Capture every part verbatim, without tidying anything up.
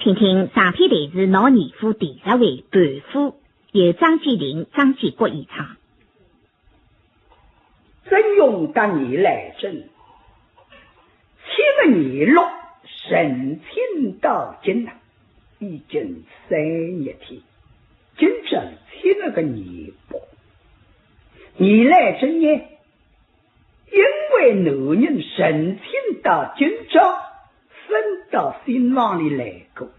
听听长篇弹词《闹严府》第十回《盘夫》，由张鉴庭、张鉴国演唱。曾荣搭严兰贞，七月廿六成亲到今啊，已经三月天，今朝七月个廿八。严兰贞呢， 因为男人成亲到今朝，朆到新房里来过。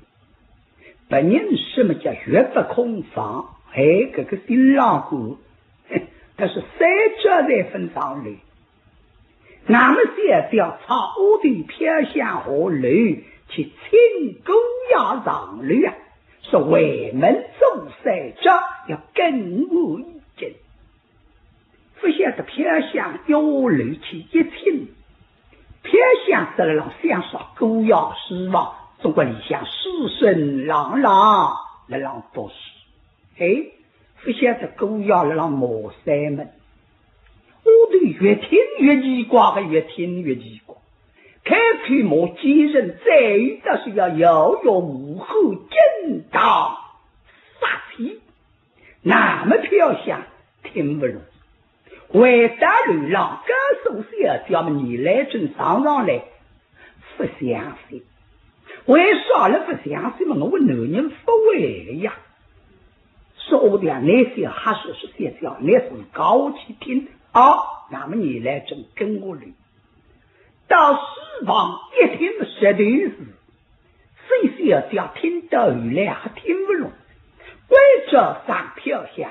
别人说么叫月不空房，哎，搿个新郎官，哼，倒是三朝侪朆上来。那么小姐差丫头飘香下楼去请姑爷上楼啊，说回门做三朝，要更换衣襟。 勿晓得飘香一下楼去一请，飘香只辣浪想啥，姑爷书房，总归里向书生朗朗辣浪读书。哎，勿晓得姑爷辣浪骂山门。丫头越听越奇怪个，越听越奇怪。开口骂奸人，再有的是要摇摇武汉惊堂杀气。 那么飘香听勿懂，回到楼浪告诉小姐么，严兰贞常常来勿相信。为啥了勿相信嘛？我男人勿会了呀。说下来，小姐说说小姐，你自家去听啊。那么严兰贞跟下来， 到书房一听实头是，所以小姐听到后来还听勿懂，关照张飘香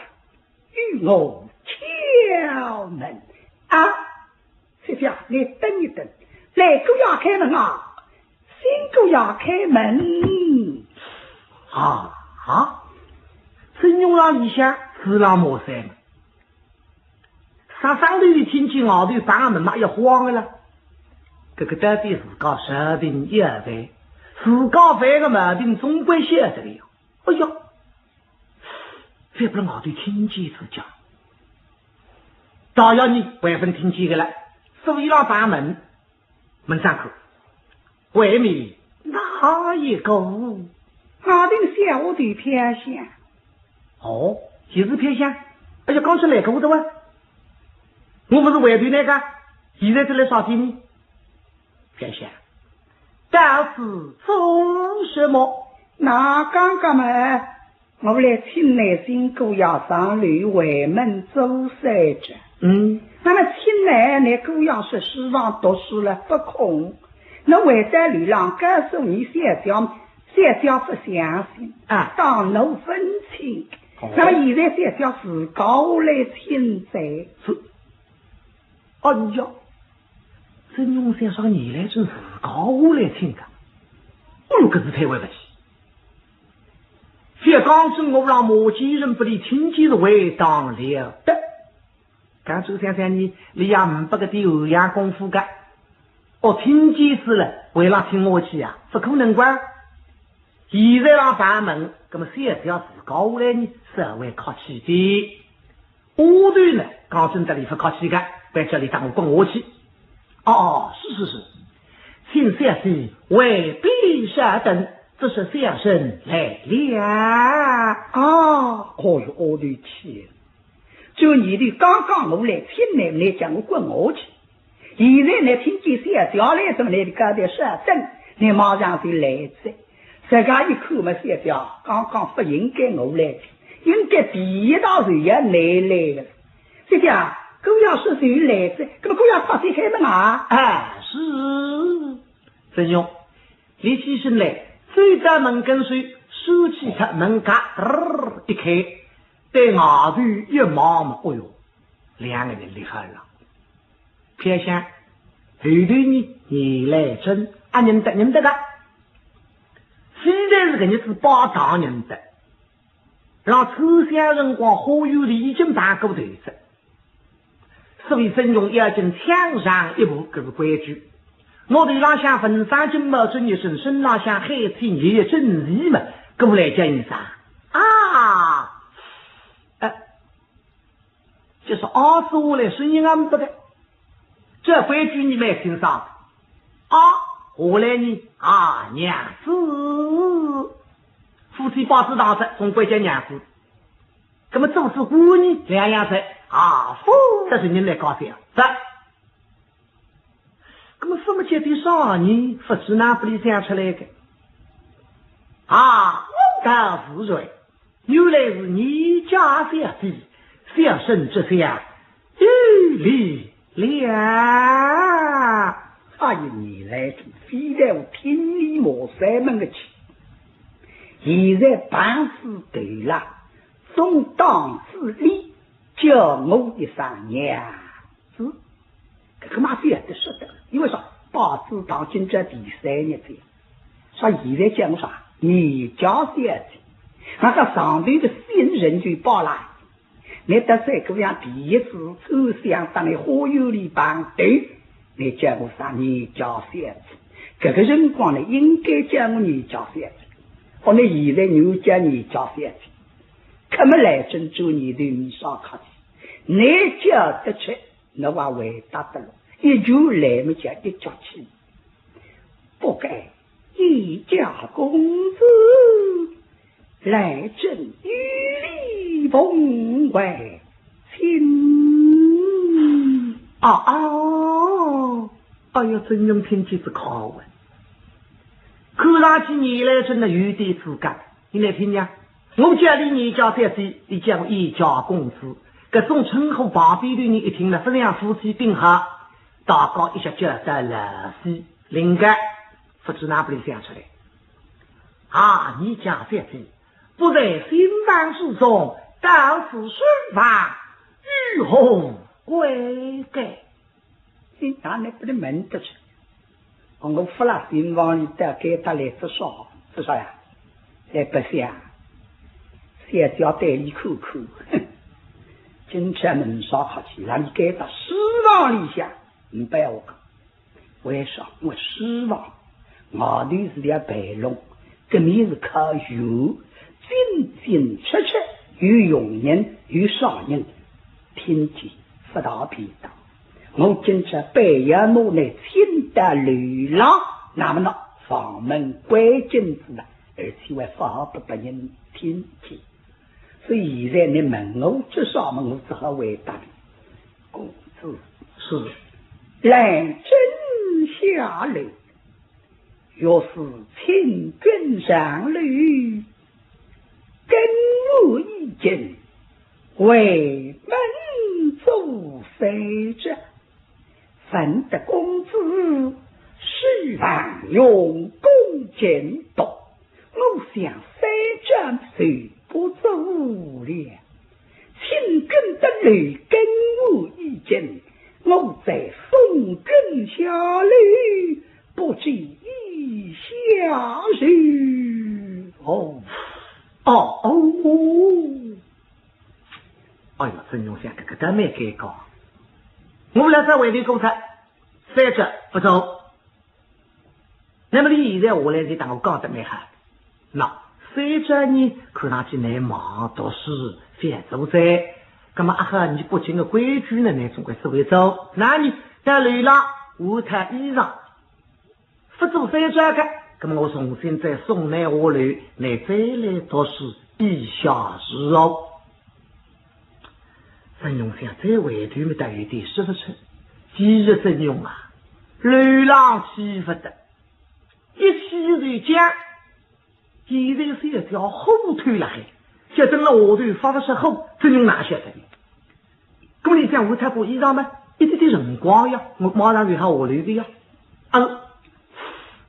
与我敲门啊。小姐，你等一等，来姑爷开门啊，新姑爷开门。啊，啊，曾荣浪里向是辣骂山门。 啥声音听见外头碰门嘛，要慌个了。搿个到底自家啥病也犯，自家犯个毛病总归晓得个呀。哎呀，勿要拨外头听见自家。大爷呢，还朆听见个了，所以浪碰门。 门上看，外面哪一个？外头小丫头飘香。哦，就是飘香。哎呀，刚才来过个哇。我勿是外头那个，现在是来啥事呢？飘香，到此做什么？那刚刚嘛， 我来请倷新姑爷上楼回门做三朝。嗯。那么请倷，倷姑爷说书房读书了勿空，倷回到楼浪告诉倷小姐，小姐勿相信，啊。当我勿请。哦。那么现在小姐自家下来请哉。是。哎呀，曾荣想啥，严兰贞自家下来请个。哎哟，搿是太对勿起。 覅讲仔我让马先生拨俚听见是还当了得。但周先生呢，俚也呒不搿点涵养功夫个。哦，听见仔了，还让听下去啊？勿可能个。现在让碰门，葛末小姐自家下来呢，稍微客气点。 丫头呢，讲真个俚勿客气个，还叫俚搭我滚下去。哦，是是是，请小姐外边稍等，这是小生来了。啊，哦哟，丫头气，就你的刚刚我来请倷，倷叫我滚下去。 现在倷听见小姐来哉么，倷就高头稍等，倷马上就来哉。自家一看嘛，小姐，刚刚勿应该我来，应该第一道就要倷来个。小姐，姑爷说是来哉，葛末姑爷快些开门啊！啊，是。曾荣，俚起身来，走到门跟首，收起脱门架，嘚儿一开，对外头一望嘛，哦哟，两个人立好了。 飘香，后头呢，严兰贞，啊，认得，认得个。非但是搿日子拜堂认得，让秋香辰光花园里已经碰过头哉。所以曾荣要紧抢上一步，搿是规矩。拿头浪向文装巾帽整一身，身浪向海青也整齐嘛，过来叫一声，啊，呃， 就是啊字下来声音也呒不个。搿规矩倷蛮清爽。啊，下来呢，啊，娘子。你把子当着，总归叫娘子。那么做仔官呢，两样子，啊，夫，这是人来高兴。是。那么什么叫的啥呢？不知哪里想出来的。啊，我道是谁？原来是你家小姐，小生这厢有礼了。哎呀，你来听，非但我听你骂山门个去，现在碰仔头了，总当仔你叫我一声娘子。搿个嘛非要得说的，因为啥？把子当今朝第三日子，说现在叫我啥？你家小姐，那个上头的新人就罢了。你得三个样第一次抽香，当你花园里碰头，你叫我啥？你家小姐。搿个辰光呢，应该叫我你家小姐。哦，你现在又叫你家小姐，那么来真做你对你啥客气？你叫得出，那我回答得了，一句来么叫一脚气。不该，一家公子，来真与你奉为亲。啊啊！哎呀，曾荣听见是可恶，看上去你来真的有点资格。你来听呀，我叫你你家小姐，你叫我一家公子，搿种称呼旁边的人一听了，非常夫妻顶好，大家一下叫得来是灵个，不知哪里想出来。啊，你家小姐，不在新房之中，到此书房，有何贵干？你哪能不能问得出？我勿辣新房里，到该搭来做啥？做啥呀？来白相。小姐对伊看看，哼，今朝没啥客气，让你该搭书房里向，你不要讲。为啥？我书房外头是条备弄，搿面是靠右，进进出出，有佣人，有啥人，听见勿大便当。我今朝半夜拿伊请到楼浪，那么呢，房门关紧仔了，而且还勿好拨别人听见。所以现在你问我做啥么，我只好回答你，公子，是，兰贞下楼， 若是请君上楼，更无一见，为门作甚者，闻得公子书房用功精读，我想三朝就不做了。 请君得楼更无一见，我再送君下楼，不知意下如何？哦，哦，哦。哎哟，曾荣想，搿个倒蛮尴尬。我来再回头讲脱，三朝勿做。 那么伊现在下来就搭我讲得蛮好。那三朝呢，看上去蛮忙，读书勿做哉。那么阿好，伲北京的规矩呢，伲总归是会做。那么到楼浪换脱衣裳，勿做三朝个，那么我重新再送倷下楼，倷再来读书，意下如何？曾荣想，再回头么倒有点说勿出。其实曾荣啊，楼浪去勿得， 一气就僵，现在是一条火腿辣海，就等了下头发勿出火，曾荣哪晓得呢？那么伊想换脱个衣裳嘛，一点点辰光呀，我马上就好下楼的呀。啊，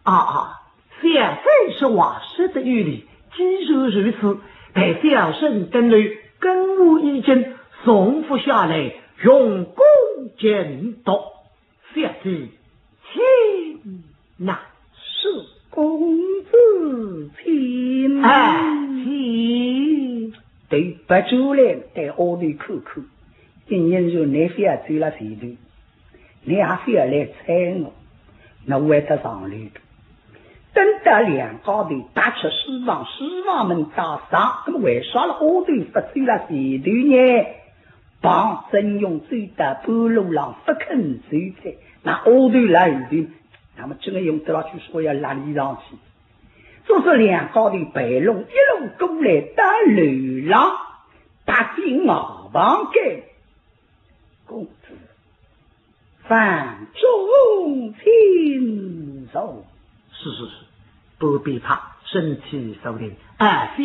啊，啊，小生说话说得有理，既然如此，待小生登楼更无一见，送勿下来，用功精读。 小姐，请呐。是公子请。哎，请。对，别转来，对下头看看，一眼就倷覅走了前头，倷也覅来睬我，那我会得上楼的。等到两家头踏出书房，书房门打上，那么为啥了下头勿走了前头呢？ 旁曾荣走到半路浪勿肯走哉，那下头来后头，那么曾荣倒要去说要拉伊上去。叔叔两家头陪弄一路过来到楼浪，踏进外房间。公子，房中请坐。是是是，不必怕，身体稍定。啊，小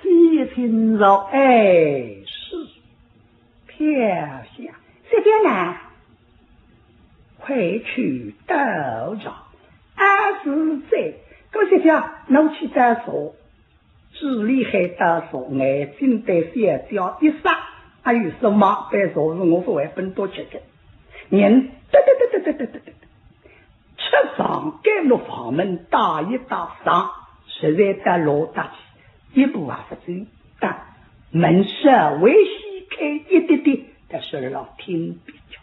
姐请坐。哎，是。飘香，小姐呢？快去倒茶。啊，是哉。搿小姐，侬去倒茶。 嘴里还倒茶，眼睛对小姐一眨，哎哟，是么？杯茶是我勿会分多吃个。人得得得得得得得得得，出房间，拿房门打一打上，实在到楼搭去，一步也勿走，但门稍微掀开一点点，但是老听壁脚。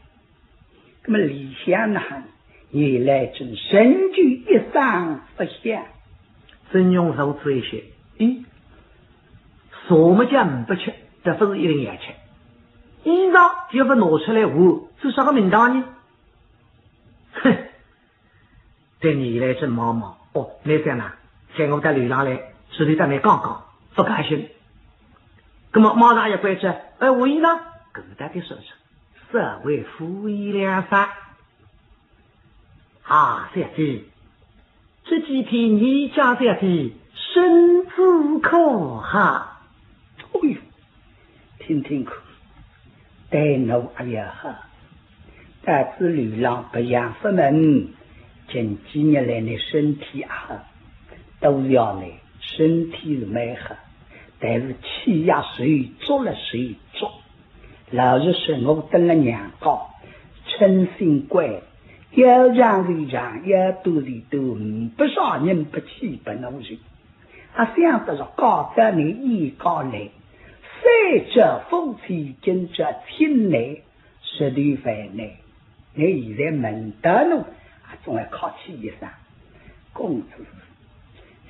那么里向呢，严兰贞仍旧一声勿响。曾荣坐仔一歇，咦，茶么叫呒不吃，这勿是一定要吃。衣裳就勿拿出来换，是啥个名堂呢？哼，对严兰贞望望，哦，倷想哪，喊我到楼浪来，是对搭倷讲讲，勿高兴。那么马上要关照，哎，换衣裳，搿搭的说说。 稍微敷衍两声。啊，小姐，这几天你家小姐身子可好？哎哟，听听看，对我阿要好，到仔楼浪别样勿问，近几日来呢身体阿好，都是要呢身体是蛮好，但是气呀受足了受足。 老实说，我蹲辣娘家，称心乖，要长就长，要短就短，呒不啥人勿起勿闹事。啊，想得着嫁到倷鄢家来，三朝夫妻今朝亲倷，实头烦倷。 倷现在问得我，啊，总要客气一声。公子，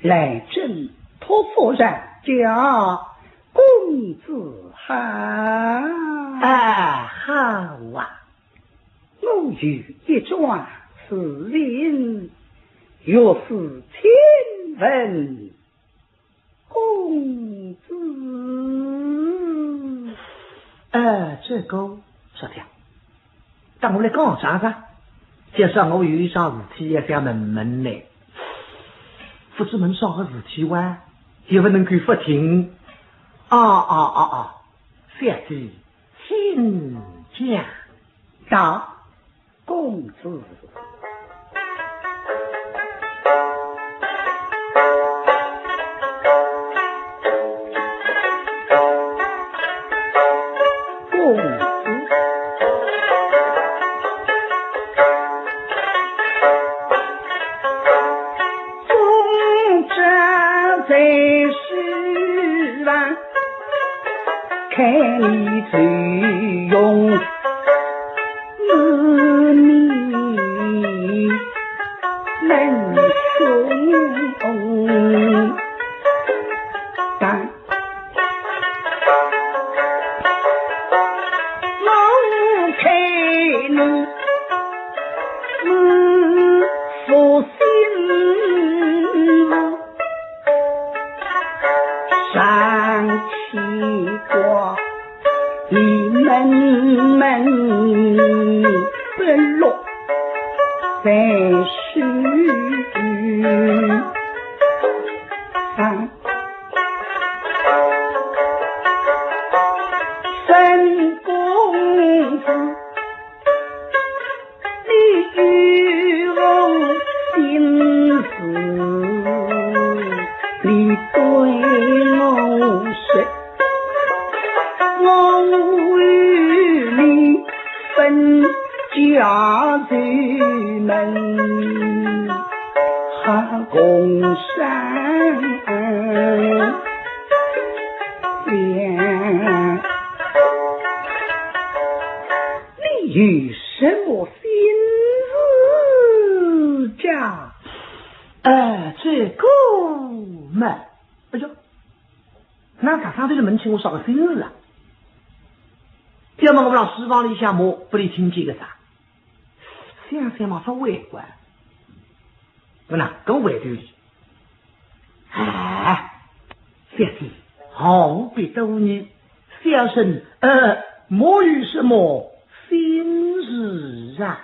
兰贞托夫人叫公子好。啊，好啊。我有一桩事情，有事请问 公子。呃，这个，小姐，等我来讲讲噻。今朝我有一桩事体要想问问倷，勿知问啥个事体哇，也勿能够勿听。啊啊啊啊，小姐，请讲。到 公子。公子。终朝在书房， 看你最勇，是你能雄胆。我看你，你负心 上牵挂，你闷闷不乐在书房。沈公子， 你与我心事，你对我说，我与你分家门，好共商量。 你有什么心事讲？呃，这个嘛，哎呦，那大上头的门请我啥个心事啊？要么我让书房里向么不得听见个啥？想想嘛，勿会怪。勿呐，跟外头里。哎，爹爹，何必多言？小生，呃，没有什么心事啊。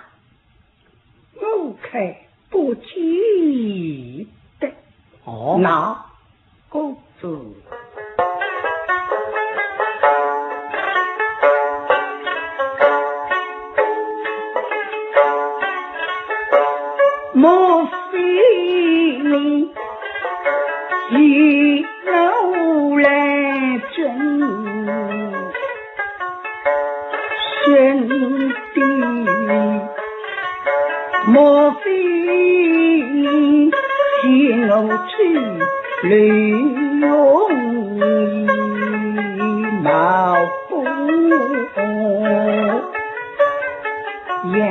我看不见的。哦。那公子。 莫非你喜怒来争身的？莫非你喜怒去流于毛骨呀？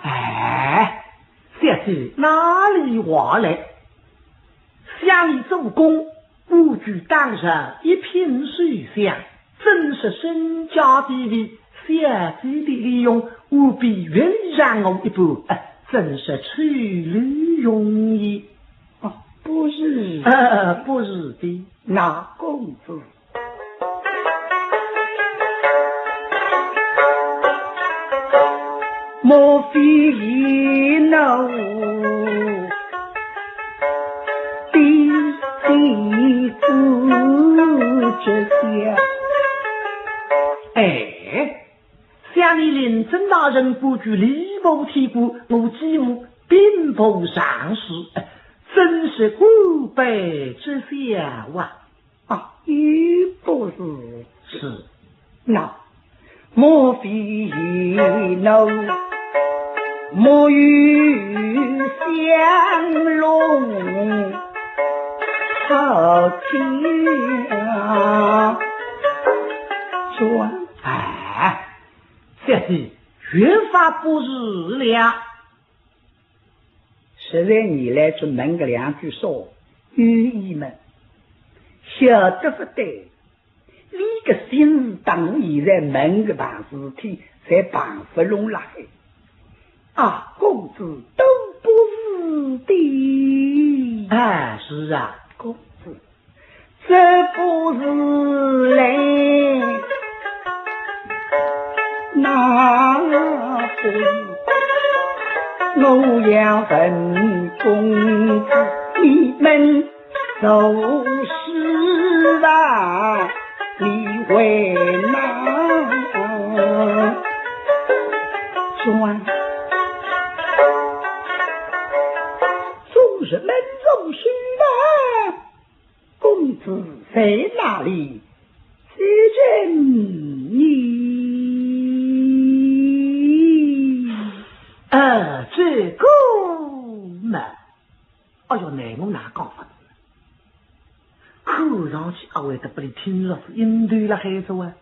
哎， 小姐，哪里话来？想你做官，官居当朝，一品首相，真是身价低微，小姐的利用，务必原谅我一半，哎，真是छोड़ि容也。哦，不是。呃，不是的。那公子 莫非一怒的地主之下？哎，想你临阵大人官居吏部天官，我几乎兵部尚书，真是官拜之下啊。 啊，也不是。是。那，莫非一怒没有降龙好将转？哎，小姐，越发不是了。 实在你来去问搿两句说，有意么？晓得勿对，你个心事当我现在问搿帮事体，侪碰勿拢了海。啊，公子都不是的。哎，是啊。公子， 这不是嘞，那不是。我要问公子，你们做事啊，你为哪桩？做人们做事啊， 公子在哪里？在这里。呃，这个嘛，哎哟，难末哪讲法？看上去阿会得拨伊听着是应对了海子啊。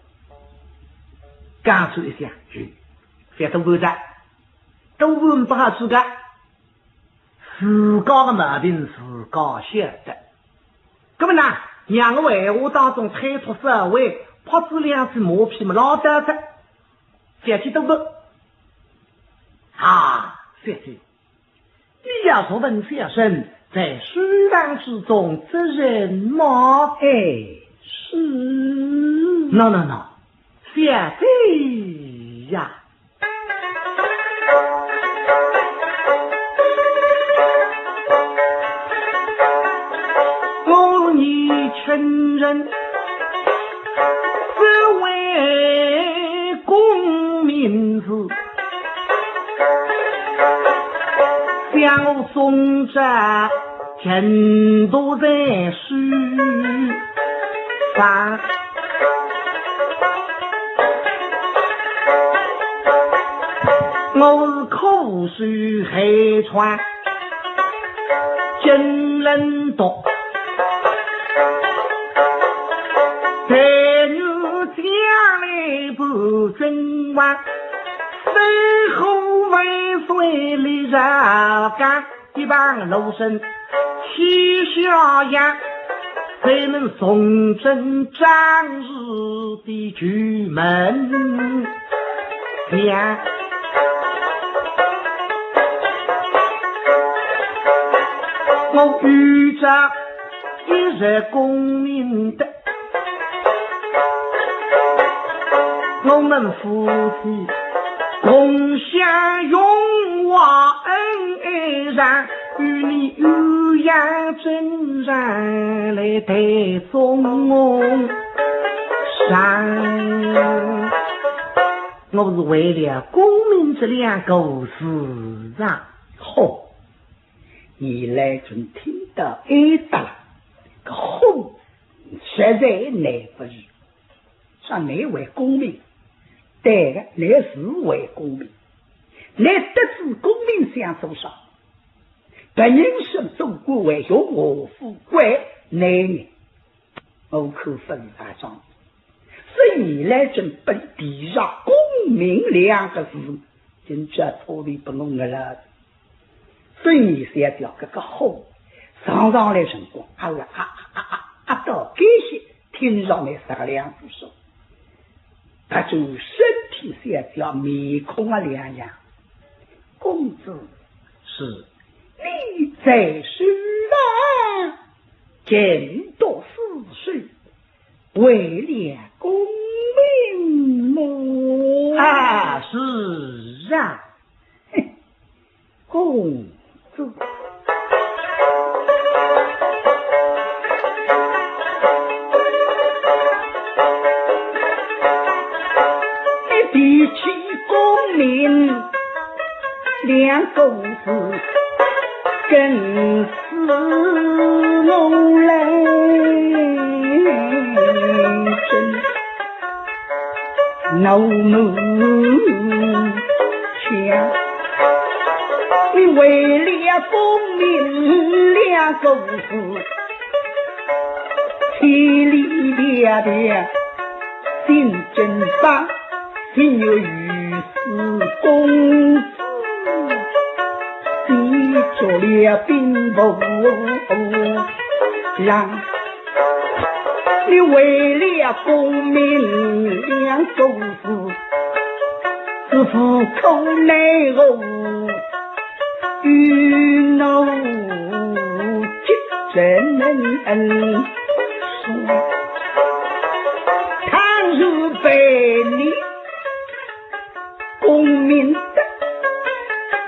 讲出一下，嘿，覅多问哉，多问勿好处个。 自家个毛病自家晓得。葛末呢，让我闲话当中推脱稍微，拍仔两记马屁么，老早仔，小姐都勿。啊，小姐，你要说问小生在书房之中这人么？哎，是。喏喏喏，小姐呀。 我你承认，这位公名字，想我终朝 全都在书房。我是苦守寒窗，金轮读，才女将来伴君王，守护万岁立朝纲。 一旁罗生七下呀，谁能重整张氏的旧门墙？我遇着一日功名得，我们夫妻同享荣华恩爱上，与你玉阳镇上来谈终身。我是为了功名这两个字啊。吼！ 严兰贞听到哀得了，搿火实在耐勿住。说倷为功名，对个，倷是为功名，倷得知功名想做啥？别人是做官为荣华富贵，倷呢？ 我可勿是搿种。所以来真拨俚提上功名两个字，真叫错哩拨我饿了。所以小姐搿个火上上来辰光，啊啊啊啊啊，啊到该歇，听上来十个两字说，搭住身体小姐面孔啊两样。公子，是。你在世啊， 尽读诗书，为了功名么？啊，是啊。哼，公子。你提起功名两个字，更 是我来争。那么讲，你为了功名两个字，千里迢迢进京城， 心有于是公子，你做了兵部郎，你为了功名两个字，是无可奈何，与我结仇。倘若被你 功名得，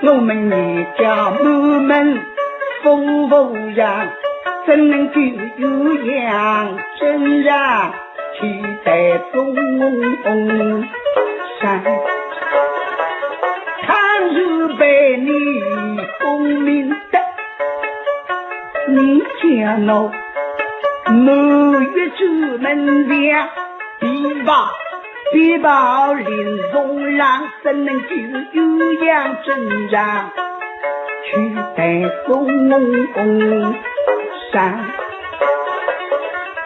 我们一家满门风无恙，怎能够与杨真然去在中山？倘若被你功名得，你叫我满月之门前， 琵琶，琵琶令重郎，怎能够与杨真然去在中山？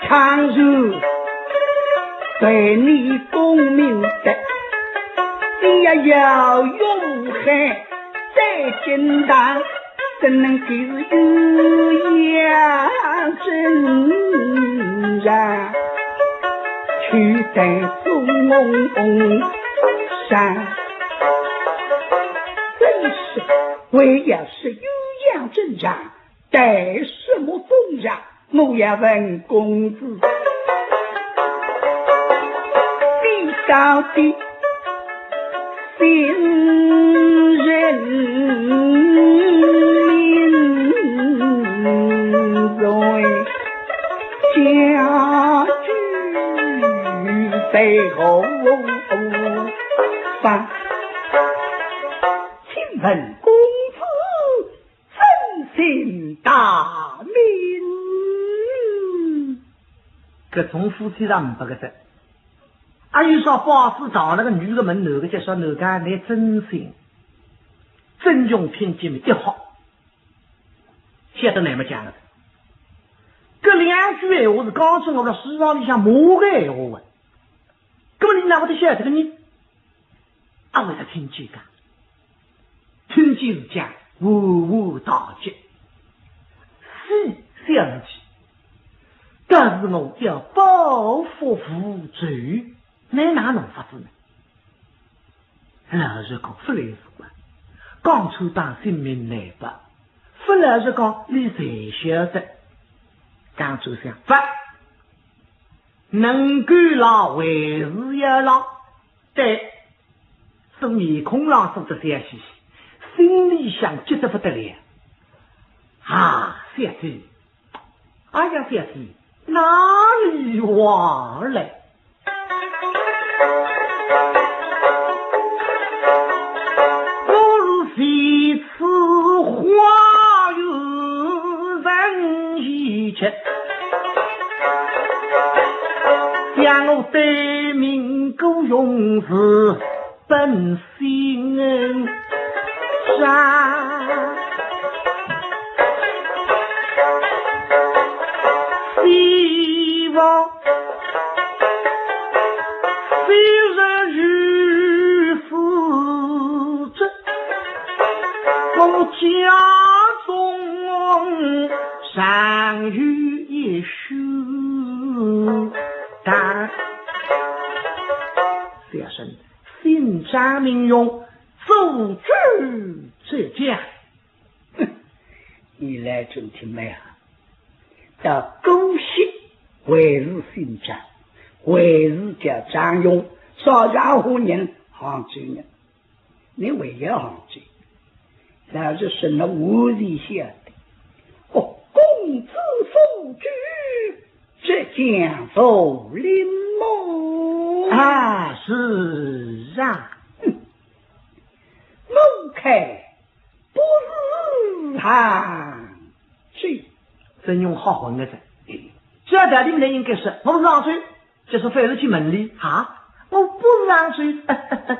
倘若被你功名得，你也要勇汉在京堂， 怎能够与杨真然去在中山？真是，为要是与杨真然，谈什么风雅？ 我要问公子，你到底姓甚名谁？家居在何方？请问公子 尊姓大名？搿种夫妻上勿合适。阿有啥法子撞了个女个问男个，就说男个，倷尊姓？曾荣听见么一吓，晓得哪么讲了。搿两句闲话是刚正我辣书房里向骂个闲话啊。搿么倷哪会得晓得个呢？ 阿会得听见个？听见是讲万万大吉，喜相逢，但是我要报复父仇，倷哪弄法子呢？老实讲，勿来事个，讲出当性命难保，勿老实讲，倷侪晓得。刚转想，勿，能够浪还是要浪。对，是面孔浪做得笑嘻嘻，心里向急得不得了。啊，小姐，哎呀，小姐，哪里话来？我是前次花园人一角，想我对面姑娘是本性善，希望 虽然如此，这我家中尚有一许。但小生姓张名勇，祖祖之家。 哼，你来听听嘛啊，到姑息还是姓张，还是叫张勇，啥家伙人？杭州人。你为要杭州，那是什么无理晓得。哦，公子夫君，这讲无理么？啊，是啊。哼，我看 不是杭州。曾荣吓昏个哉，这道理呢应该是，我不是杭州，就是反而去问俚啊，我不是杭州，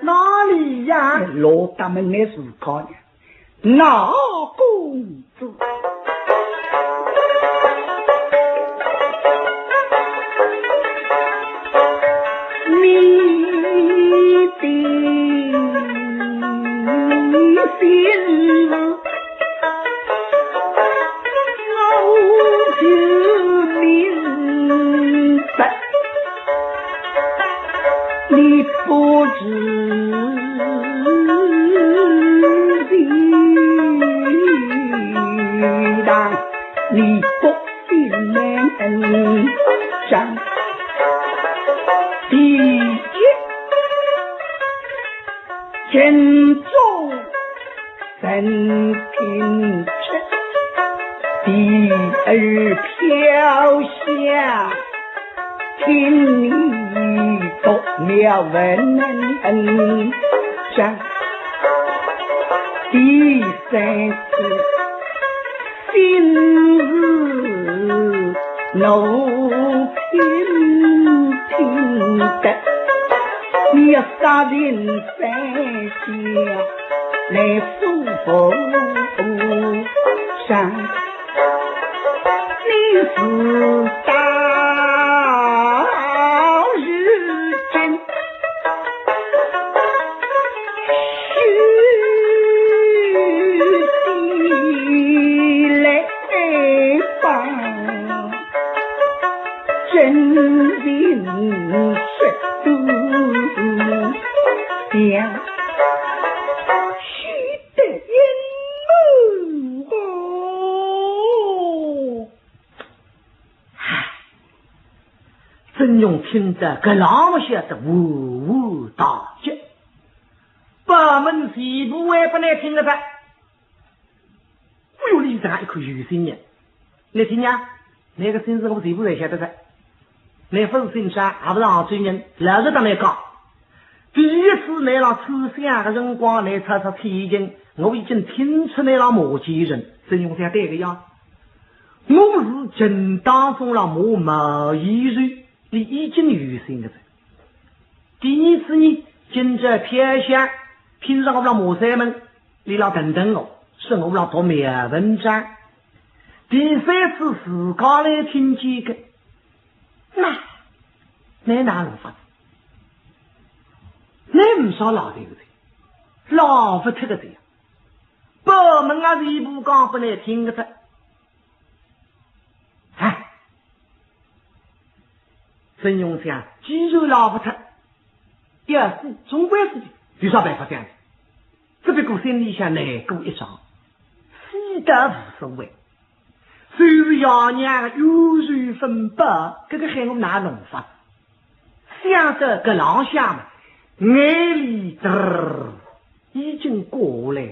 哪里呀？老大们也是高的，那公子。 你的心事，我就明白。你不知的，你不 心门上。第一，人中人品质；第二，飘香。 听你读了文章，第三是心事我听听得，你要杀人犯家来诉风声。 你是大日真，须起来吧，真情实讲，须得应哦。 唉，曾荣听得搿浪么晓得呜呜大吉，把门全部还拨俚听了哉。哎哟，俚是一口有心人，倷听呀，倷个心事我全部侪晓得哉。 倷勿是姓张，也勿是杭州人，老实搭倷讲，第一次倷辣吹响个辰光，倷出出天津，我已经听出倷辣骂奸人。曾荣想对个呀，我是正当中辣骂毛贤瑞，俚已经有心个哉。第二次呢，今朝飘香，平常我辣骂山门，俚辣等等我，说我辣读妙文章。第三次自家来听见个， 那，倷哪能法子？倷呒啥赖头个哉，赖勿脱个哉呀。把门啊全部讲拨倷听个哉。哎，曾荣想，既然赖勿脱，要死总归死去，有啥办法讲呢？只不过心里向难过一桩，死倒无所谓。就是爷娘个冤仇分不，搿个喊我哪弄法？想着搿浪向嘛，眼泪嘚儿已经挂下来了。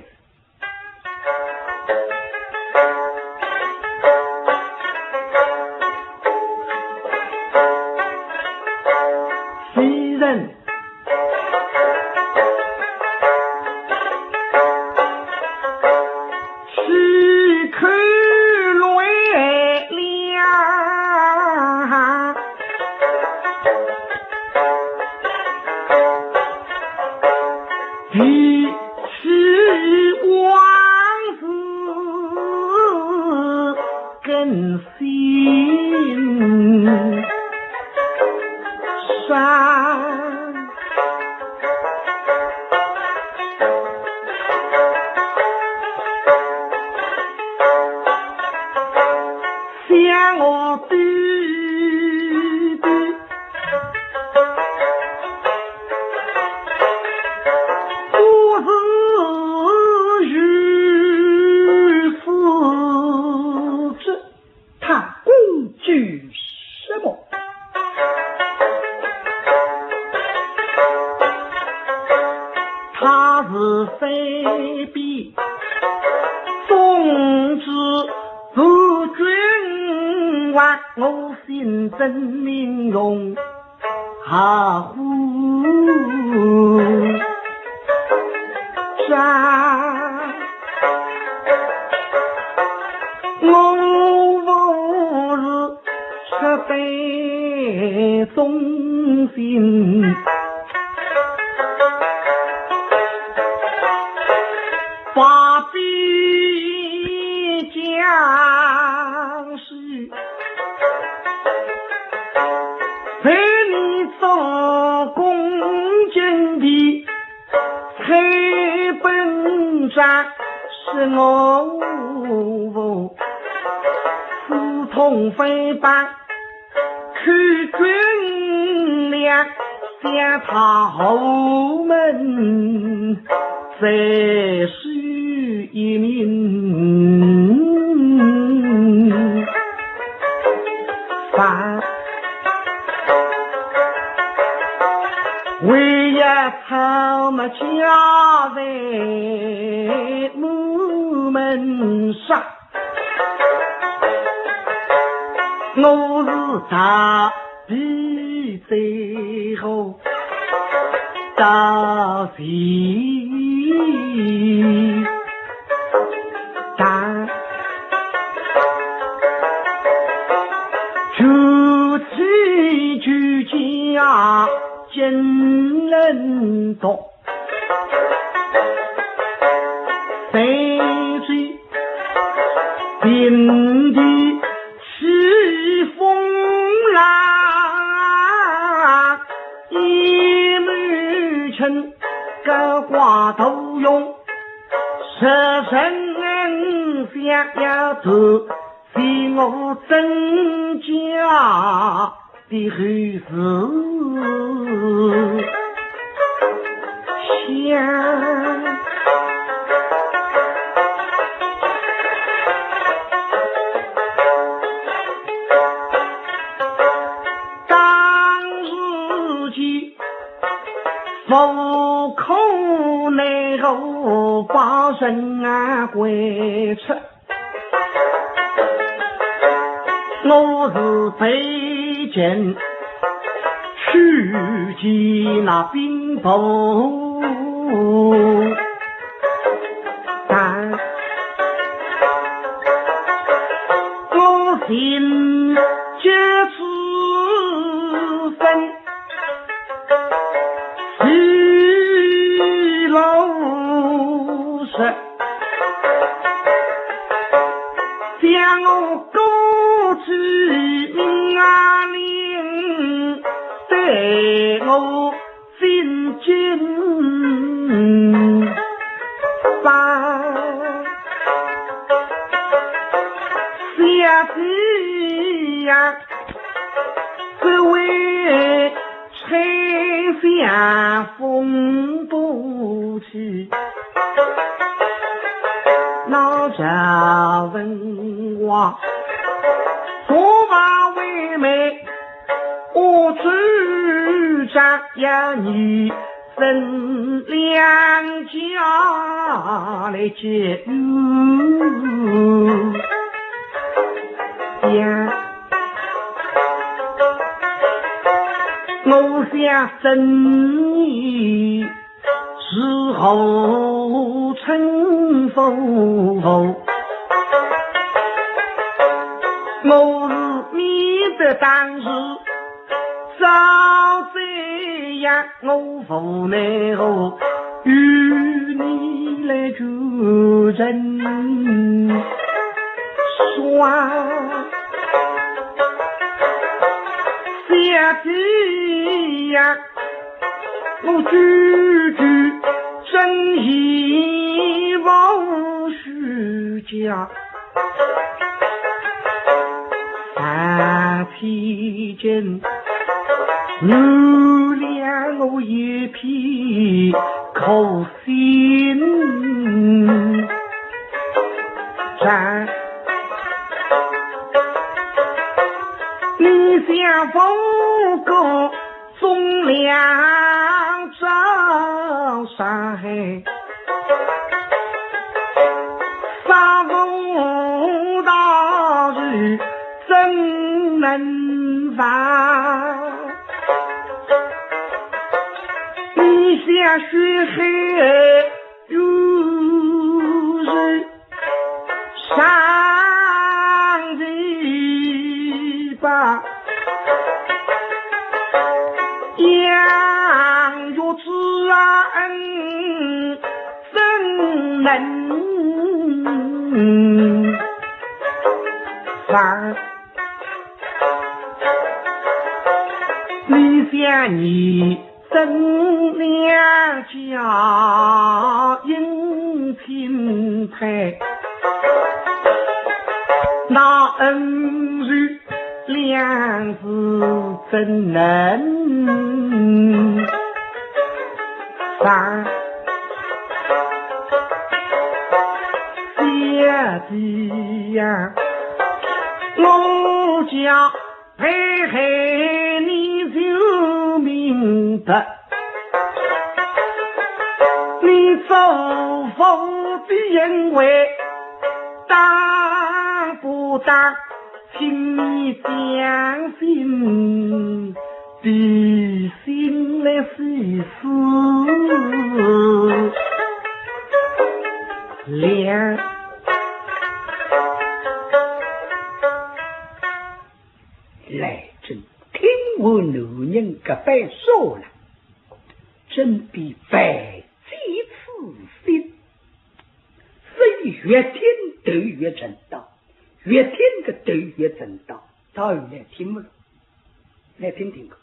夫人 气口来了，提起往事更新伤。 想我爹爹，我是如此之，他攻击什么？他是非比 总之，夫君望我心真英雄，何苦战？我不是 出得忠心，把边疆事，为你做攻坚的 采本章是我父，刺痛非白，口军粮，想他后门再是一名。 为要草木家财满门杀，我是大地最后到底。 但求妻求家真能懂，谁知平地起风浪，一路程高挂头用。 十人相要头，是我曾家的后事。想当时间， 无可奈何把人啊赶出，我是北京去见那兵部。 但我心急之分，是老实，将我告知命令，待我 进京吧。小姐呀，这位丞相风不起，那赵文华主张要你分两家来解忧呀。我想分你是何春风？我是免得当时早这样，我无奈何与你来求情。说，小姐呀，我句句真言无虚假，万千金，原谅我一片苦心肠。你想风光 忠良照山海，杀父大仇怎能忘？你想血海冤仇 上堤吧，养育之恩怎能忘？你想你 曾两家姻亲配，那恩仇两字怎能忘？小姐呀，我家 嘿嘿，你就明白，你做父的恩惠当不当，请你将心比心来细思量。 来，正听完男人搿番说了，真比万箭刺心，所以越听头越沉到，越听个头越沉到，到后来听勿落。来听听看。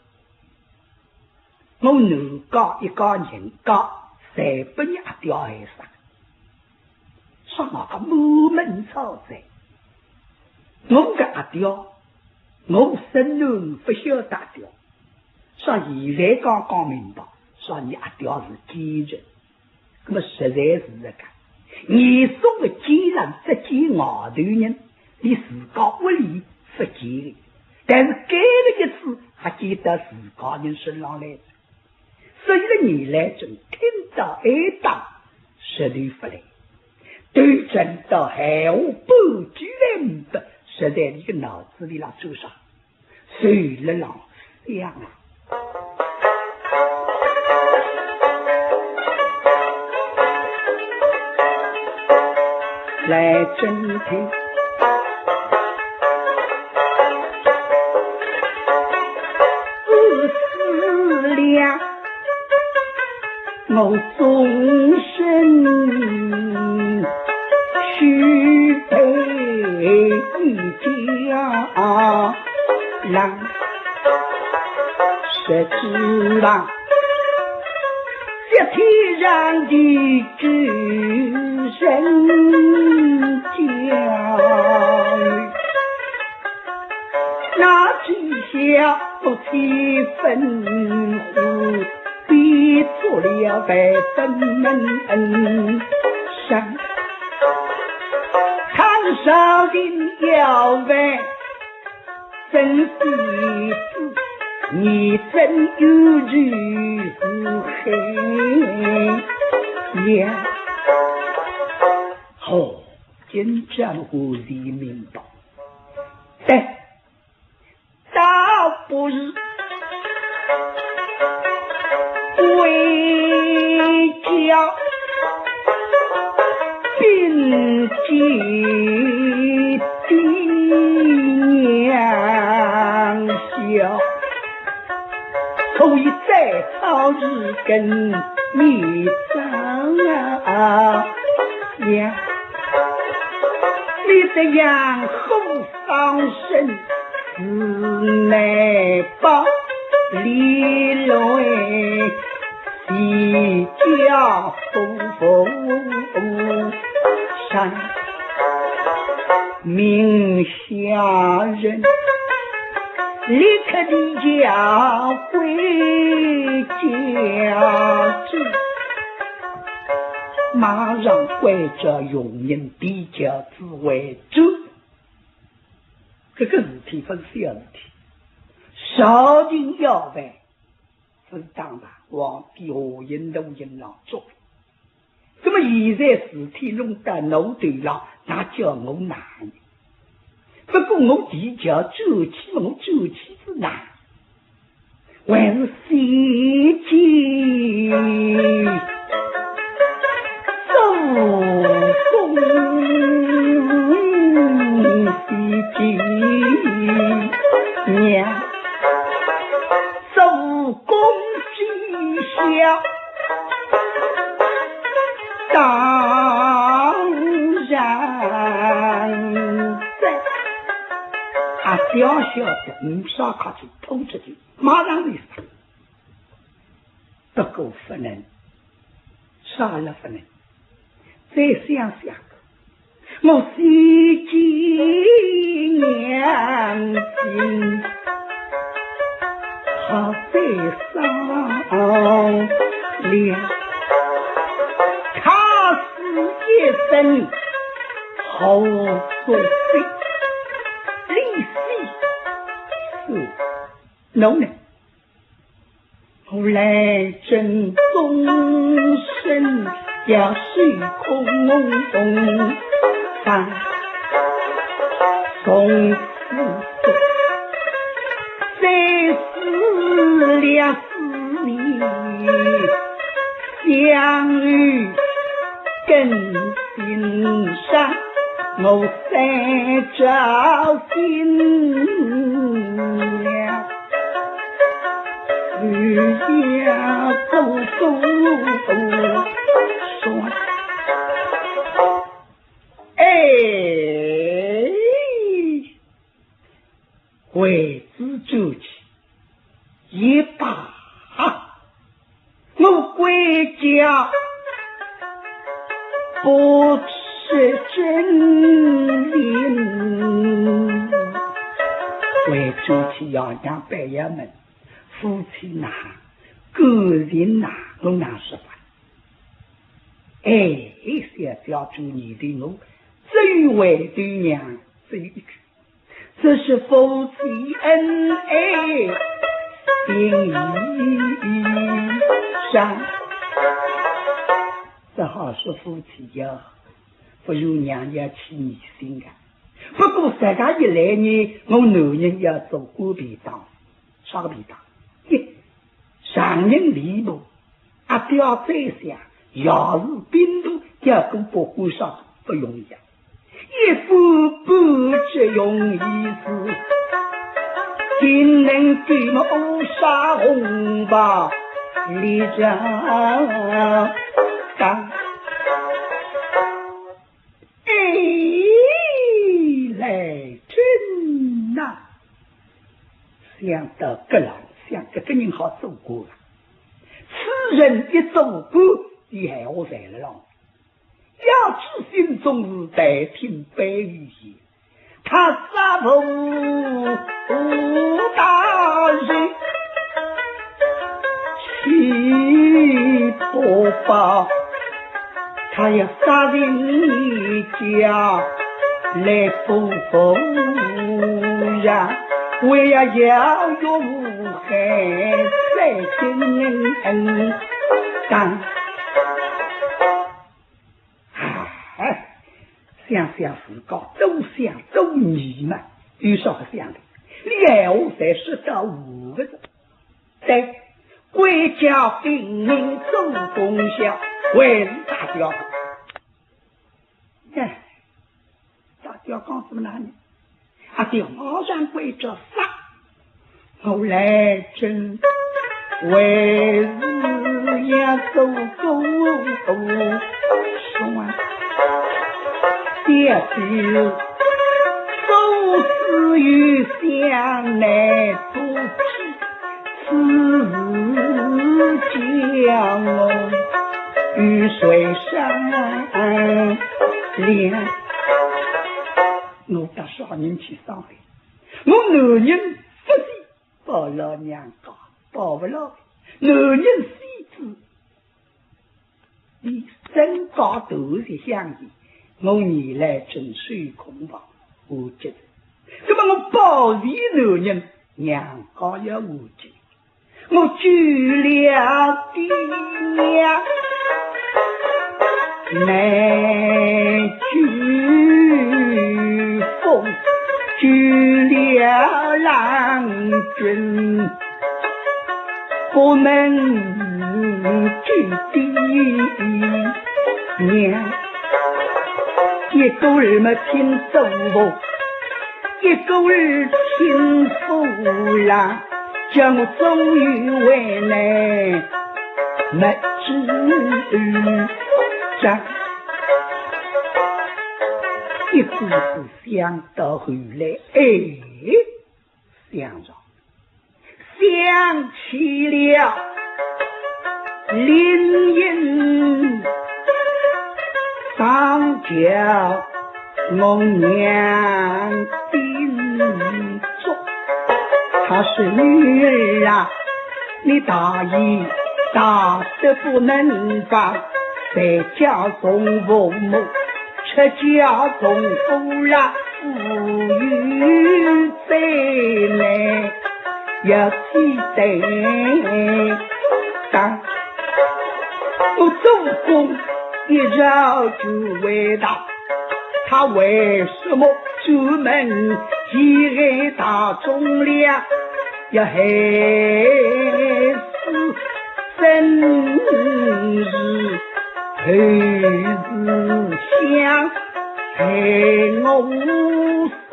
我男家一家人家，侪拨伲阿爹害杀，啥个满门抄斩。我个阿爹，我生囡勿晓得阿爹，啥现在刚刚明白，啥伲阿爹是奸人。 那么实在是搿个，严嵩个奸人只奸外头人，连自家屋里勿奸个，但是搿个一次还奸到自家人身浪来。所以呢，严兰贞听到哀当，实头勿来，头沉到闲话半句来呒不，实在伊个脑子里浪转啥， 随了浪想啊。来，正听，自私了。 我终身须配一家郎，实指望这天上的主人家。 那天下夫妻分户，比作了万分门恩深。倘若定要问生死，你真有趣是黑呀。好，今朝我才明白。对，倒不是归家并进的娘小。 可以在朝日跟你争啊呀，你这样后方生是难保，李雷齐家不服上。 名下人，立刻提轿回家去，马上关照佣人提轿子回转。搿个事体勿是小事体，朝廷要犯，勿是打打，皇帝下令大人老做。 那么现在事体弄到我头浪，那叫我难呢？不过我提轿转去，我转去是难，还是先见周公先见娘。 周公膝下当然在。啊，小小的，嗯，啥快去，拖出去，马上就杀。不过不能，杀了不能。 再想想，我先见娘亲，好再商量，他死一生好做事，李四是奴呢？ 后来真终身要守空房，从此再思了思念，相遇更心伤，我三朝心了。 雨夜走走说，哎，为子转去也罢，我归家不吃真情。为转去爷娘板要问， 夫妻呐，感情呐，我哪说法？哎，小姐做女的我，只有回头娘只有一句，这是夫妻恩爱情义上。只好说夫妻呀，不如娘要起疑心啊。不过实梗一来呢，我男人要做官便当， 啥个便当？一，丈人离步，阿爹再想，要是兵部要过不过啥不容易啊。一夫不只容易事，定能给我杀红包，立着当。 哎，来人呐！想到搿浪，想搿个人好做官啊。此人一做官，伊闲话侪了浪。要知心中事，待听班有言。 他杀父大人，岂不报？他要杀人一家来报仇呀！为呀，要有无害在心当。哎，想想自家多想多疑嘛，有啥好想的？你闲话侪说到五个字。对，归家顶名做功效，还是大家。哎，大家讲什么呢？啊，对，马上归着杀。后来真为是也做过什么？爹爹做事有想来做去， 此事叫我与谁商量？我搭啥人去商量？我男人勿死，保牢娘家，保勿牢。男人死仔， 你身家头是想的，我原来真受空房，无责。那么我保全男人，娘家也无责。我救了爹娘，来救风，救了郎君， 我们救爹娘，一个儿么听祖父，一个儿听父啦，叫我终于为难，没主张。一步步想到后来，哎， 想着，想起了林荫上叫我娘叮嘱，她说：“女儿啊，你大爷大得不能防，在家从父母，出家从夫啦。” 无有再来要记得。当我祖公一朝就回答，他为什么专门陷害大众了？要害死真是后事想害我 生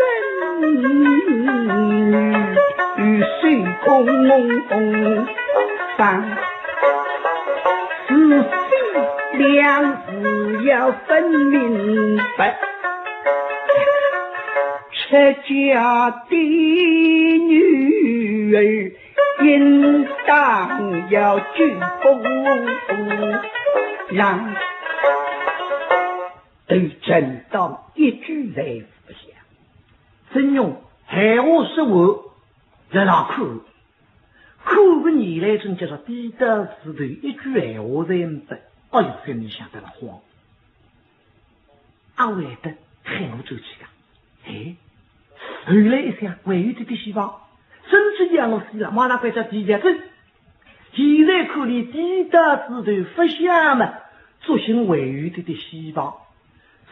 与虚空梦中，是非两事要分明白。出家的女儿应当要救风浪。 对陈当一句侪勿响。曾荣闲话说完，辣辣看，看个严兰贞叫啥低头低头，一句闲话侪勿得。哎哟，心里想得了慌。阿会得喊我转去个？哎，后来一想，还有点点希望，真是要我死了，马上关照弟弟走。 现在看伊低头低头勿响嘛，作兴还有点点希望，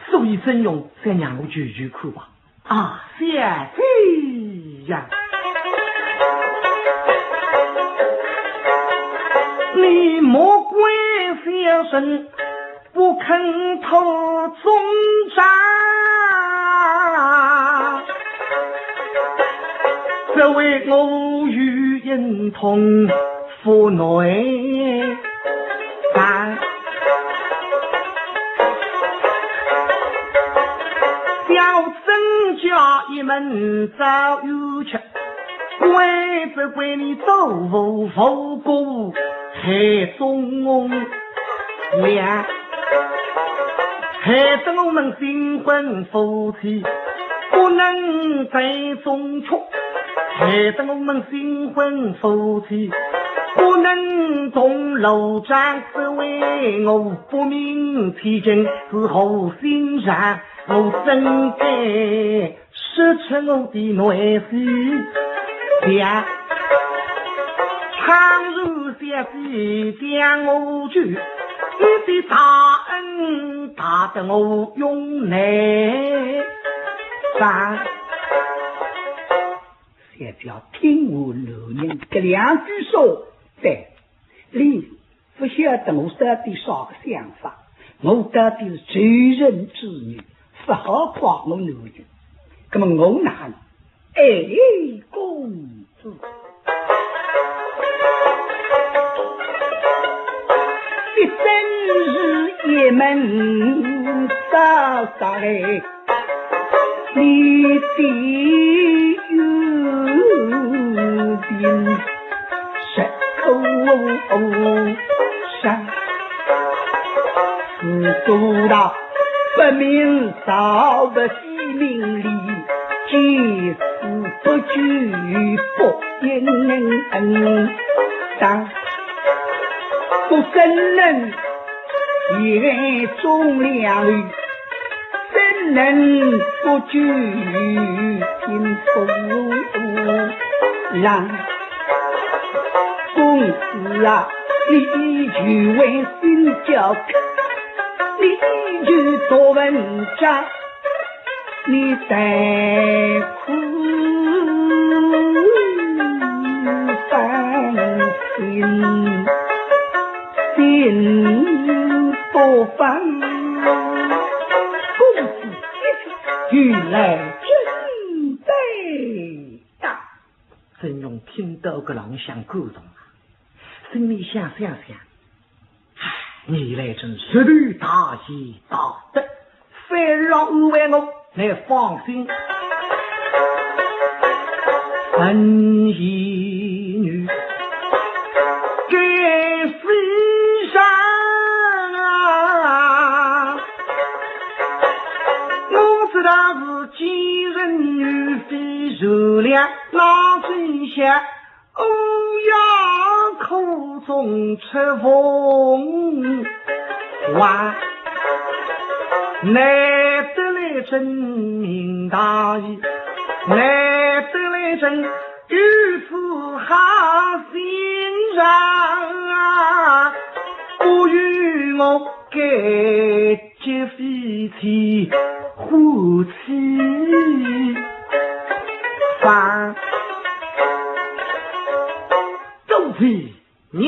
所以曾荣想让我求求看吧。啊，小姐呀，你莫怪小生 不肯托终章，只为我有一痛腹内烦。小曾家一门早有吃， 怪不怪你祖父无辜害中娘，害得我们新婚夫妻不能再中出，害得我们新婚夫妻不能同楼长，只为我不明其情是何心肠，我怎敢 说出我的内心。讲，倘若小姐将我救，你的大恩大得我永难忘。小姐听完男人搿两句说，对，你 勿晓得我到底啥个想法，我到底是仇人之女，勿好怪我男人。那么我哪能？哎，公子，你真是一门大才。 你的约定是口上，是做到不明朝不西明里，见死不救不应当。我怎能 前中两路，怎能不救金夫人？公子啊，你依旧为心焦急，你依旧多文章， 你待苦放心，心不放。公子一听，原来真的大。曾荣听到搿浪向感动啊，心里想想想， 唉，你来真是大义大德，反而要安慰我，你放心。文义女，该非常啊，我知道是奸人女，非善良老奸相。 乌鸦口中出凤凰，难得来真明大义，难得来真有此好心肠啊！不与我该 结非妻，夫妻房。都是娘